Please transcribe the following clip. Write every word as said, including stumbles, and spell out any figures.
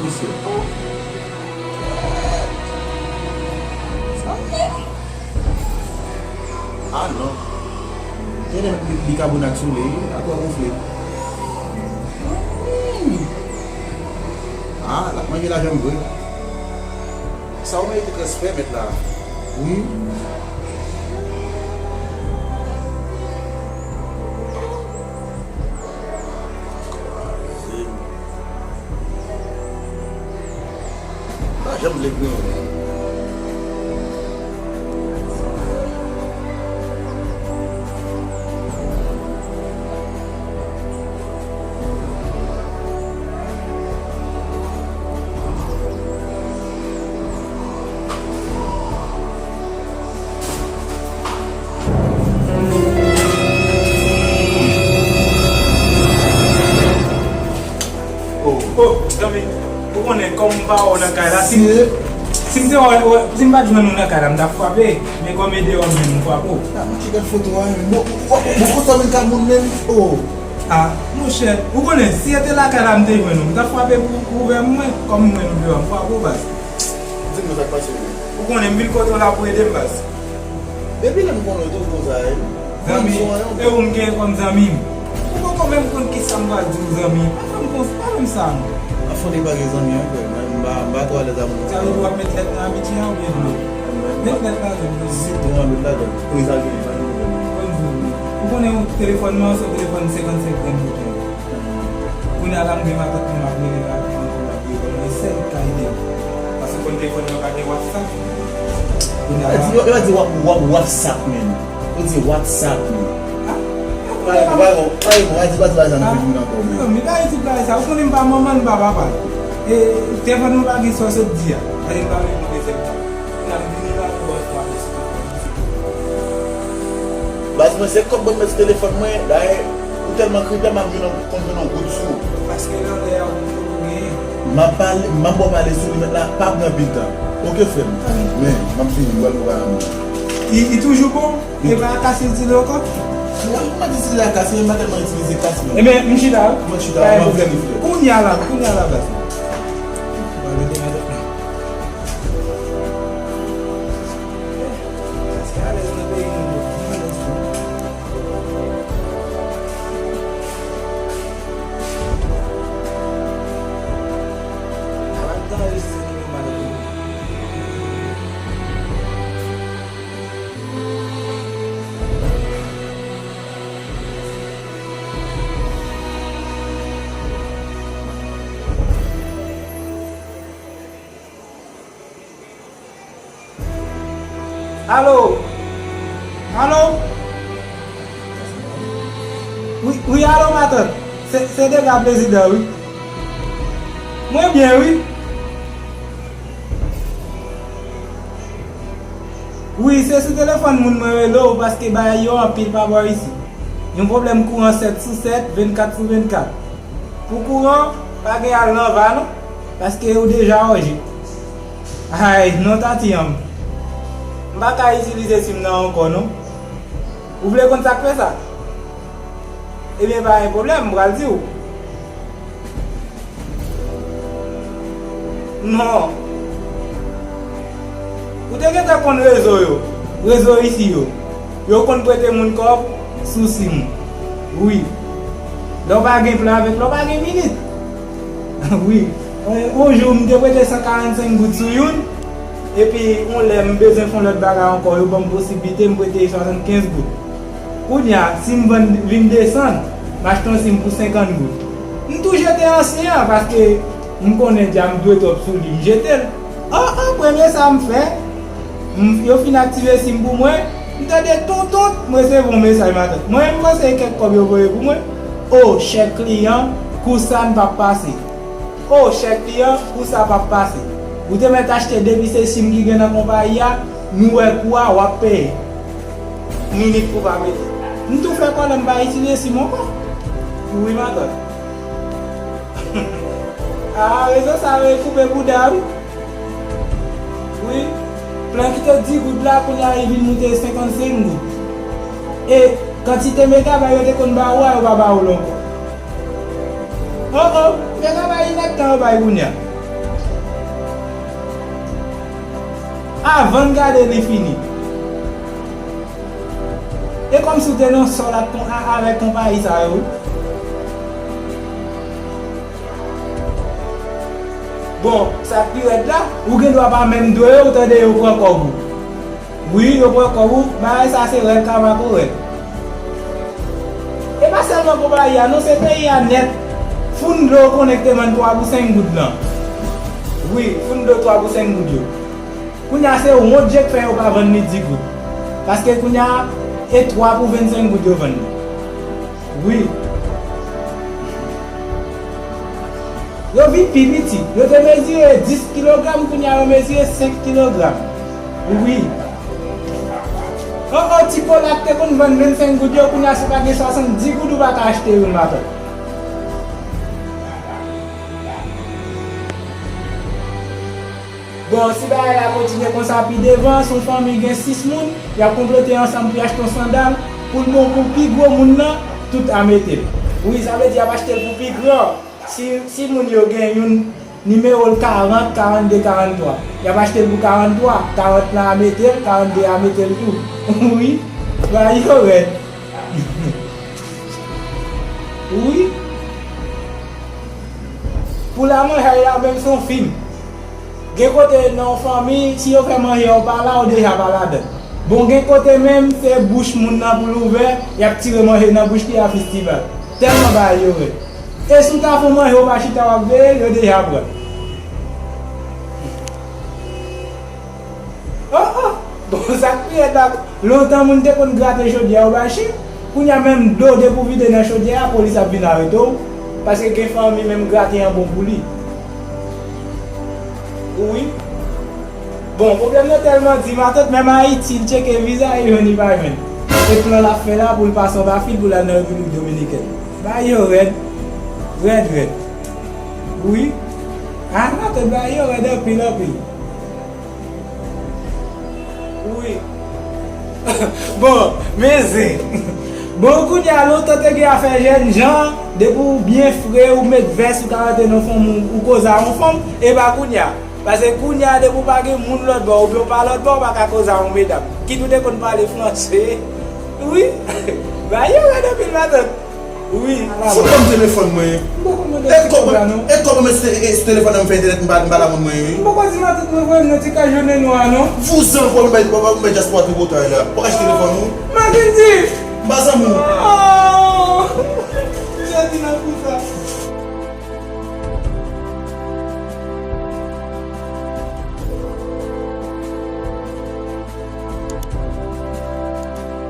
Misye. Sa menm? Ah non. Genlè li, li kabonak sou li, wi, atò gonfle. Ah, l ap manje lajan m vre. Sa w merite transfè, mèt la. Wi. Pa janm vle grenn. Oh, oh, zanmi, ou konnen kòm m pa wè w nan kay la, si, si m te wè, wè, si m pa t jwenn ou nan kay la, m t ap frape, men kòm e deyò m menm m frape w. Ah, mwen ki gad foto a, men bon, bon, bon, konsa menm ka moun menm, oh. Ah, monchè, ou konnen, si e te lakay la m te jwenn ou, m t ap frape pou, pou ouvè mwen, kòm m jwenn ou deyò, m frape w, baz. Di m sa k pase, wi. Ou konnen, m vin kote w la pou ede m, baz. Depi lè m konnen w, ou konsa, wi. Zanmi, e ou m gen kòm zanmi m. Ou poko menm konn kisa m pral di w, zanmi. Pa fè m konsa, pa fè m sa, non. Anfen, li pa gen zanmi ankò, m pa, m pa twò alèz ak moun. Sa vle di w ap met lèt nan amitye a oubyen non? Met lèt ladan l. Sitwon an met ladan l. Wi, sa gen, sa gen pwoblèm. Ou konnen telefòn nan se telefòn senkannsenk grenn bouton. Kounye a la, m gen matant mwen, m ap rele matant mwen pou l ap rele mwen, sèl ki ka ede m. Paske konn telefòn mwen pa gen WhatsApp. Kounye a la. Yo pa di wa-, wa-, WhatsApp menm. Yo di WhatsApp menm. Ah, pa, pa, pa, pa, pa di, pa di bagay sa nan figi m ankò, men. Non, mi pa di tout bagay sa. Ou konnen m pa manman l, m pa papa l. E telefòn mwen pa gen sa w sot di a. Gade m pa vle pran dezyèm tan. Kounye a m vini la pou w ap pale sou telefòn. Baz mwen se kòb mwen met sou telefòn mwen, dayè ou tèlman kripe m ap jwenn yon, konn jwenn yon goud sou ou. Paske nan lè a ou poko genyen. M ap pale, m ap ba w pale sou li mèt la, pa pran pil tan. Oke frè m. Men, m ap fini, m pral pran bagay mwen. Li, li toujou bon? E pa kas li itilize ankò? Mwen pa itilize kas, men m pa tèlman itilize kas, men. Ebyen, m chita, wi. Mwen chita, m ap vini frè. Kounye a la, kounye a la, baz. Mwen mete nan tèt mwen. Paske alèz nan peyi nou, nou alèz tou. Ala dan resi nou malere. Alo? Alo? Wi, wi, alo, matant. Se, se Dega prezidan, wi. Mwen byen, wi. Wi, se sou telefòn moun mwen rele w paske bagay yo anpil pa bò isi. Yon pwoblèm kouran sèt sou sèt, vennkat sou vennkat. Pou kouran, pa gen al nan va non, paske ou deja òje. Ay, non, tanti an m. M pa ka itilize sim nan ankò non. Ou vle konn sa k fè sa? Ebyen, pa gen pwoblèm, m pral di w. Non. Ou te gentan konn rezo yo, rezo isi yo. Yo konn prete moun kòb sou sim. Wi. Lè w pa gen plan avèk, lè w pa gen minit. Wi. On, on jou, m te prete san karannsenk goud sou youn. Epi, on lè, m bezwen fè on lòt bagay ankò, yo ban m posiblite m prete swasannkenz goud. Kounye a, si m vann vin desann, m achte yon sim pou senkant goud. M tou jete ansyen an, paske m konnen dja m dwe twòp sou li, m jete l. Oh, oh, premye sa m fè, m, yo fin aktive sim pou mwen, m tande tonton, m resevwa yon mesaj matant. Mwen, m panse e kèk kòb yo voye pou mwen. Oh, chè kliyan, kou sa n p ap pase. Oh, chè kliyan, kou sa p ap pase. Ou te mèt achte depi se sim ki gen nan konpayi a, nou wè kou a, w ap peye. Minit pou pa pete. M tou fè kòlè m pa itilize sim ankò. Wi, matant. Ah, rezo sa yo koupe bouda, wi. Wi. Plan ki te di goud la, kounye a li vin moute senkannsenk goud. E kantite megabay yo te konn ba ou a, yo pa ba ou l ankò. Oh, oh, se travay inèk tan yo bay kounye a. Avan n gade li fini. E kòmsi w te nan sòl ak kon, a, avèk konpayi sa yo, wi. Bon, sa k pi rèd la, ou gen dwa pa menm dwe yo, ou tande yo pran kòb ou. Wi, yo pran kòb ou, bagay sa se rèd Kamako rèd. E pa sèlman konpayi a, non, se peyi a nèt. Foun dlo konnen k te vann twa pou senk goud lan. Wi, foun dlo twa pou senk goud yo. Kounye a se wont je k fè yo pa vann li di goud. Paske kounye a, e twa pou vennsenk goud yo vann li. Wi. Yo vin pi piti. Yo te mezire dis kilogram, kounye a yo mezire senk kilogram. Wi. O, o, ti kola k te konn vann vennsenk goud yo, kounye a si w pa gen swasanndis goud, ou pa ka achte youn matant. Bon, si bagay la kontinye konsa pi devan, si yon fanmi gen sis moun, y ap konplote ansanm pou y achte yon sandal, pou l bon pou pi gwo moun nan, tout a mete l. Wi, sa vle di y ap achte l pou pi gran. Si, si moun yo gen youn, nimewo l karant, karannde, karanntwa, y ap achte l pou karanntwa, karant lan a mete l, karannde a mete l tou. Wi, bagay yo rèd. Wi. Pou lamanjay la menm se yon fim. Gen kote nan yon fanmi, si yo fè manje a w pa la, ou deja pa ladan. Bon, gen kote menm, se bouch moun nan pou l ouvè, y ap tire manje nan bouch li a festival. Tèlman bagay yo rèd. E si w ta fè yon manje, ou pa chita, w ap veye l, yo deja pran. Oh, oh! Bon, sa k pi rèd la, lontan moun te konn grate chodyè yo bay chen. Kounye a menm dlo depi w vide nan chodyè a, polis ap vin arete w. Paske gen fanmi menm grate an bon pou li. Wi. Bon, pwoblèm nan tèlman di, matant menm Ayiti, l tcheke viza, li jwenn, li pa jwenn. E plan l ap fè la pou l pase anba fil pou l al nan Repiblik Dominikèn. Bagay yo rèd. Rèd, rèd. Wi. Ah, matant, bagay yo rèd anpil, anpil. Wi. Bon, men zen. Bon, kounye a, lontan te gen afè jènjan, depi w byen fre, ou met vès, ou ka rantre nan fanm, ou, ou koze a yon fanm, e pa kounye a. Paske kounye a, depi w pa gen moun lòt bò, oubyen w pa lòt bò, ou pa ka koze a yon medam. Kit ou te konn pale franse. Wi. Bagay yo rèd anpil, matant. Wi. Fout ban m telefòn mwen. M poko mande ti kòb la, non. E kòb mwen se, e, se telefòn nan m fè entènèt, m pa, m pa la moun mwen, wi. M poko di matant mwen voye m nan ti kay jone nwa a, non. Vouzan, kòb mwen bay, kòb mwen bay dyaspora tripotay la. Ou ka achte telefòn, wi. Makendy! M pa zanmi w. Oh!